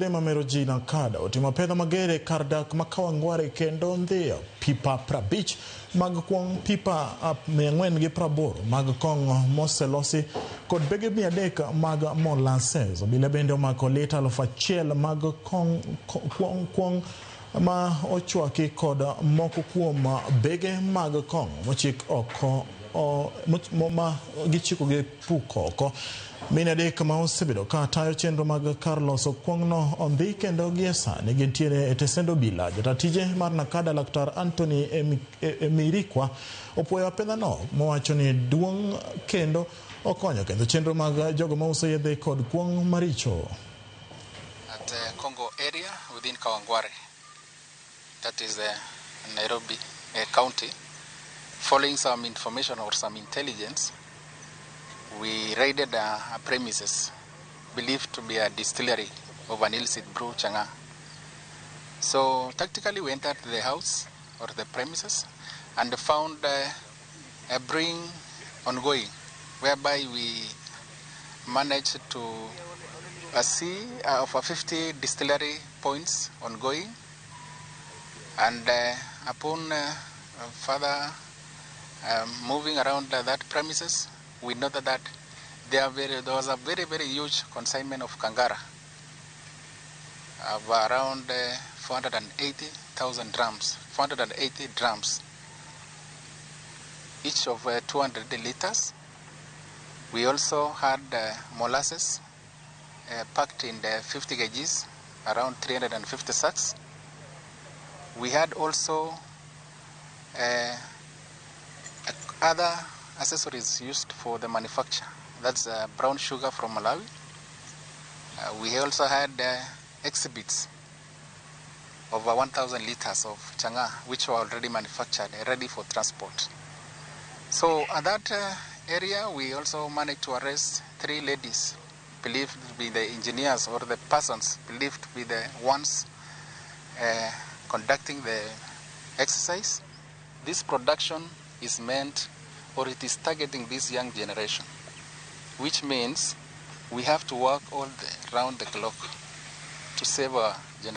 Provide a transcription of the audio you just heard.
Mamero ji Nakada otimo apedha mager e kar dak ma Kawangware kendo ndhiyo pipa 50 mag kuong', pipa 480 mag kong'o moselosi kod bege 300 mag molasses. Obila bende omako lita 1000 mag kuong' ma ochwaki kod moko kuom bege mag kong'o mochik oko ma gichiko gi puko oko. Mine adek ma osebedo ka tayo chenro mag kar loso kuong'no ondhi kendo gie sani gintiere e tesend obila. Jata tije mar Nakada, Laktar Anthony Emirikwa, opuoyo apedhano mowacho ni duong' kendo okonyo ketho chenro mag jogo mauso yedhe kod kuong' maricho. At Congo area within Kawangware, that is Nairobi County, following some information or some intelligence, we raided a premises believed to be a distillery of an illicit brew, chang'aa. So tactically we entered the house or the premises and found a brewing ongoing, whereby we managed to see over 50 distillery points ongoing, and upon further moving around that premises, we noted that there was a very, very huge consignment of kangara of around 480,000 drums, 480 drums, each of 200 liters. We also had molasses packed in the 50 kgs, around 350 sacks. We had also other accessories used for the manufacture. That's brown sugar from Malawi. We also had exhibits over 1,000 liters of chang'aa, which were already manufactured, ready for transport. So at that area, we also managed to arrest 3 ladies believed to be the engineers or the persons believed to be the ones conducting the exercise. This production is meant, or it is targeting this young generation, which means we have to work all the, round the clock to save our generation.